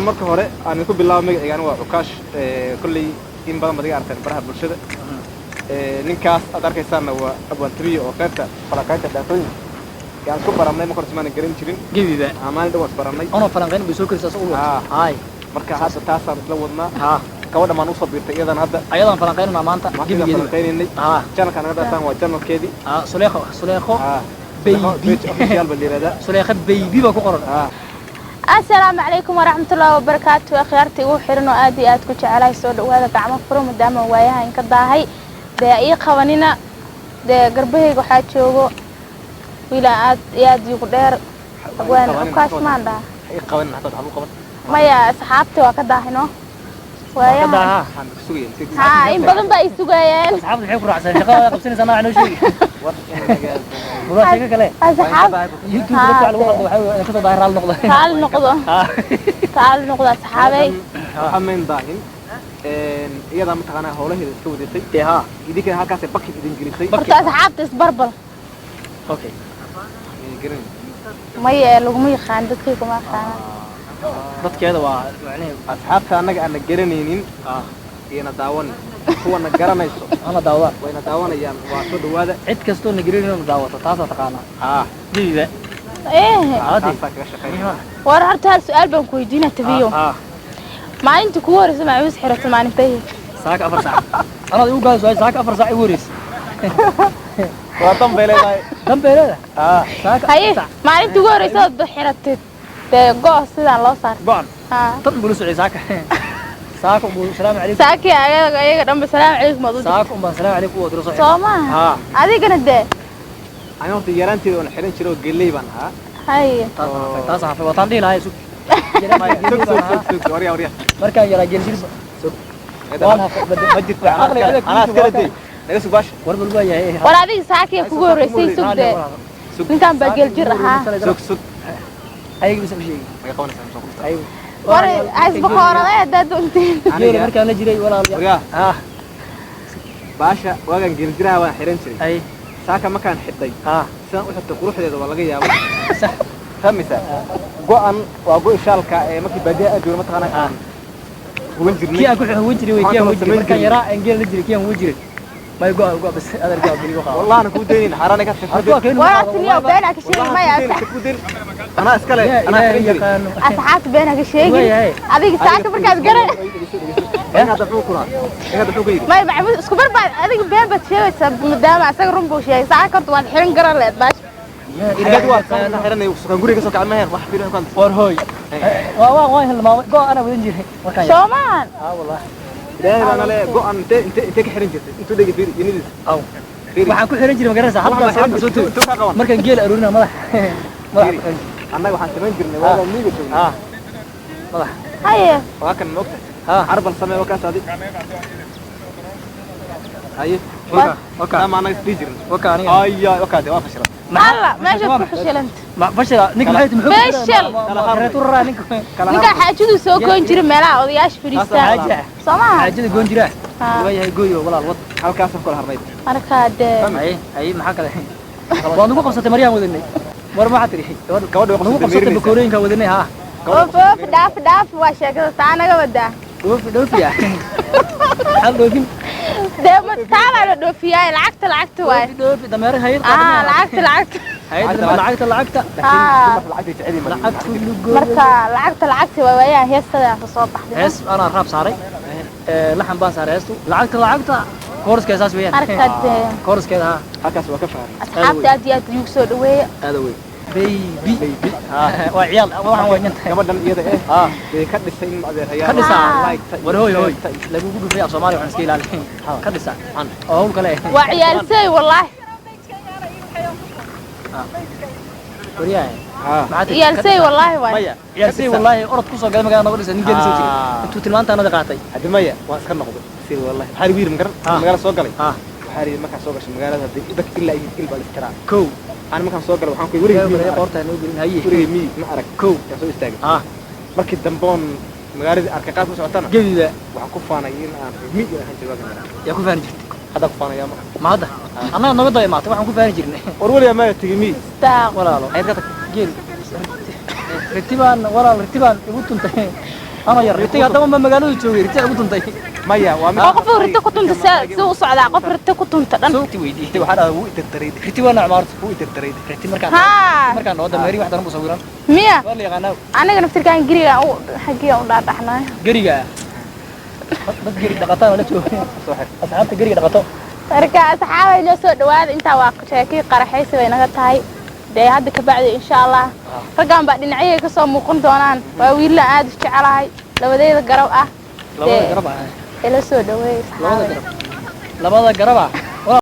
Marka hore aan ku bilaabo, magacaygaan waa Cukaash. Kolley in badan baad iga aragteen baraha bulshada. Ninkaas aad arkaysaanna waa Abwaan Tabiyo oo qaybta falanqaynta dhaantooyinka yaan isku barannay. Marka hore ismaana garan jirin. Gebiba. Maalin dhow waan isbarannay. Anoo falanqayn bay soo korisaa ugu. Ah. Haay. Marka hadda taasaan isla wadnaa. Ha. Gabadha maan usoo biirtay iyadan hadda. Ayadaan falanqaynanaa maanta. Maanta gebigeediba. Falanqaynaynay. Ha. Channelka naga daataan waa channelkeedii. Ha, Suleekho, Suleekho. Baby Baby. Official baa la yidhahdaa. Suleekho Baby baa ku qoran. Asalaamu calaykum waraxmatullaahi wabarakaatu. Akhyaarta igu xiran oo aad iyo aad ku jecelahay, soo dhawaada, gacmo furo. Maadaama waayaha inka daahay, dee ii qabanina, dee garbahayga waxaa joogo wiilaa aad iyo aad iigu dheer, Abwaan Cukaash maan dhaha. Ha ii qabanin hataa, waxba u qaban. Maya, asxaabta waa ka daahino waayaha. Daaha. Waxaan ku sugaya Haa, in badan baa i sugayeen. Asxaabta maxay ku raacsan? Shaqada qabsanaysaa naa noo sheegi. War inaga. Mudaa sheeko kale. Asxaab. YouTube dadka lagu qaldo waxay weeyaan ka soo daahay, raal noqda. Raali noqdo. Ha. Raali noqdo, asxaabey. Waxaa mayn daahin, iyadaa mataqaanaa howlaheeda iska wadatay. Dee ha. Idinkana halkaasay bakid idin gelisay. Horta asxaabta isbarbal. Okay. Garanay. Maya, laguma yaqaan, dadkay kuma yaqaanaan. Dadkeeda waa macnaheedu. Asxaabta annaga aan na garanaynin ha iyana daawan, kuwana garanayso ana daawadaan. Wayna daawanayaan, waa soo dhawaada. Cid kastoo na gelin inuu daawato taasaa taqaanaa. Gebiba. Eh. Caadi. Taasaa kaga shaqeynaya. War horta hal su-aal baan ku weydiinaa, Tabiyo. Ha. Maalinta kugu horeysa macawiis xirato maalintay? Saaka 4 saac anaad igu gaadayso, saaka 4 saac igu horeysa. Waa dan bay leedahay. Danbay leedahay saaka. Haye. 4 saac. Maalinta ugu horeysa ood xiratid, dee go' sidaan loo saartay? Go-an. Ha. Tan buu la socday saaka, saaka buu salaamu calaykum. Saakii ayaga dhanba salaamu calaykum aad u dirtay. Saaka un baan salaamu calaykum u diro soo. Soo maaha? Ha. Adigana dee? Ani horta yaraanteeda oon xiran jiray oo geley baan ahaa. Haye. Taas hafay wataan dhihi lahay, sug. Sug, sug, sug, sug, warya, warya. Markaan yaraa geljir Sug. waan hafay. Ma jirto. Aqliga adeeg. Anaa iskala day, naga sug baasha. War bal waa yahay. War adiga saakiya kugu horeysay, sug dee. Sug. Ninkan baa geljir ahaa. Sug, sug. Ayaga bisa u sheegi. Maga qabanaysaa mise ku ayagu. War isbaqoorada haddaad doontiin. Geela markaan la jiray, walaal. Waryaa. Ha. Baasha waagaan geeljiraha waan xiran jiray. Ay. Saaka markaan xidhay, ha sidaan u xirtay quruxdeeda waa laga yaabay. Sax. Fahmaysaa? Go-an waa go shaalka ee markii baadiyaha aad joogno mataqaanaa aan huban jirnay. Kii aan ku huwan jiray wey, kii aan huwan jiray Waxaan markaan kaloo yaraa aan geela la jiray, kii aan huwan jiray may go go bas adar go geligo qaado. Wallahi ana kuu daynin, xaaraan ka Hadda keenu. War horta niyo been ha ka sheegin, maya. Anaa iskale, anaa xiran jiray. Asxaabta been ha ka sheegin. Waayahay. Adiga saaka markaad garan. Hadda muxuu ku rahaa? Hadda muxuu ku yidhi? Maya, Maxamuud isku bar baad, adiga been baad sheegaysaa maadaama asaga run buu sheegay. Saaka horta waad xiran garan leed baasha. Xageed waa kaan xiranay? Sukaan guriga ka soo kacay maheen wax fiirin kan. War hooy, waa hilmaamay, go ana wadan jiray markaan yaraa. Soo maahan? Ah, wallahi. Ilaahay baa nale go-an intee ka xiran jirtay? Intuu dhegi, fiiri yinidiis. Aw. Fiiri. Waxaan ku xiran jiray, ma garanaysaa, hadda Waxaan hadda soo intuu tooy ka qaban. Markaan geela aruurina madax madax ku xiran jiray. Annaga waxaan samayn jirnay waagaan miyiga joognay. Ah, madax. Haye. Waa kan, ma ogtahay? Ha. Carbal samee, waa kaas adi. Haye. Waka waka. Ama annaga isdhihi jirnay. Waka aniga. Aya, wakaa de waa fashilan. Alla meeshaad ku xishilanta. Ma fashila ninka, maxay muxuu? Fashil. Reetu raraa ninka. Kala. Ninkaa xaajaduu soo goyn jiray meelaha odayaasha fadhiistaan. Xaaja. Soo maaha? Xaajada goon jiraa. Ha. Waa yahay, gooyo walaal, wad. Halkaasaan kula harnay. Marka dee. Haye haye, maxaa kale waad nagu qabsatay? Maryaan wadanay, war maxaa tiri? Gabadha way nagu qabsatay, qabsatay. meerinaysaa. Bakoorooyinka wadanay, ha. Oof oof, dhaaf dhaaf, waa sheekada taa naga wadaa. Dhoofi dhoofiya, maxaa dhoofin? Dee taa baa la dhoofiyaa, lacagta lacagta waay. Dhoofi dhoofi, dameero hayad. Ah, lacagta lacagta. Hayad lacagta lacagta. Ah. Lacagtay jecel yihiin. Lacagtu lugooyo. Marka lacagta lacagta waa waayaha heestadaas soo baxday. Hees anaa raab saaray, laxan baan saaray heestu lacagta lacagta, kooraskeeda saas weeyaan. Marka dee. Kooraskeeda, ha. Halkaas waa ka fahmay. Asxaabta aad iyo aad iigu soo dhaweeya. Aada wey baby. Baby. Waa ciyaal, waxaan waa inanta. Gabadhan iyada eh bay ka dhisay in adeerayaal. Ka dhisaa. Like. War hooy hooy, lagugu dhufay af Soomaaliya, waxaan iska ilaalin ka dhisa oo hawl kale. Waa ciyaalsey wallaahi. Waryahay. Maxaa tiri? Ciyaalsey wallaahi waay. Maya. Ciyaalsey wallaahi, orod ku soo galay magaalada nooga dhisa nin geeli soo jiray intuu tilmaantaanada qaatay. Haddi maya, waan iska noqday si wallahi. Maxaa lagu yidhi magaran? Magaalada soo galay. Waxaa la yidhi markaan soo gashay magaalada hadii dadka ilaa iyo il baa la istiraa. Kow. Aan markaan soo galay waxaan ku yidhi weligay miyi ma arag. Qoorta noo gelin, haye. Weligay miyi ma arag. Kow. Yaan soo istaagay. Markii damboon magaaladii arkay qaab ku socotana, gebiba. Waxaan ku faanay in aan miyi ahaan jiray waagan yaraa. Yaa ku faani jirtay? Hadda ku faanaya ma. Ma hadda annaga nooga daba imaatay waxaan ku faani jirnay. War weligaa maya tegi miyi? Daaq. Walaalo. Ayaad ka tagtay. Geel ritibaan, walaal, ritibaan igu tuntay. Anoo yar ritiga haddaba ma magaaladu joogay, ritiga ugu tuntay. Maya, waa mid Oo qof riti ku tunta, si u socdaa qof riti ku tunta dhan. Soo weydiiyay, waxaa dhahdaa wuu idardaray. Riti waa nacmaarto. Wuu idardaray. Riti markaan Haa. markaan oo dameeri wax daran buu sawiran. Miya? Waa la yaqaanaa. Aniga naftirkaan geriga u xaggiya u dhaadhaxnay. Geriga dad geri dhaqataan la joogay. Soo xir. Asxaabta geriga dhaqato. Marka asxaabay, noo soo dhawaada. Intaa waa sheekii qaraxaysi bay naga tahay. Dee hadda ka bacdi, insha Allah, raggan baa dhinacyay ka soo muuqan doonaan. Waa wiilan aad u jecelahay, labadeeda garab ah. Labada Dee, garab ah. Ila soo dhaweey Labada asxaabay. garab, labada garab ah.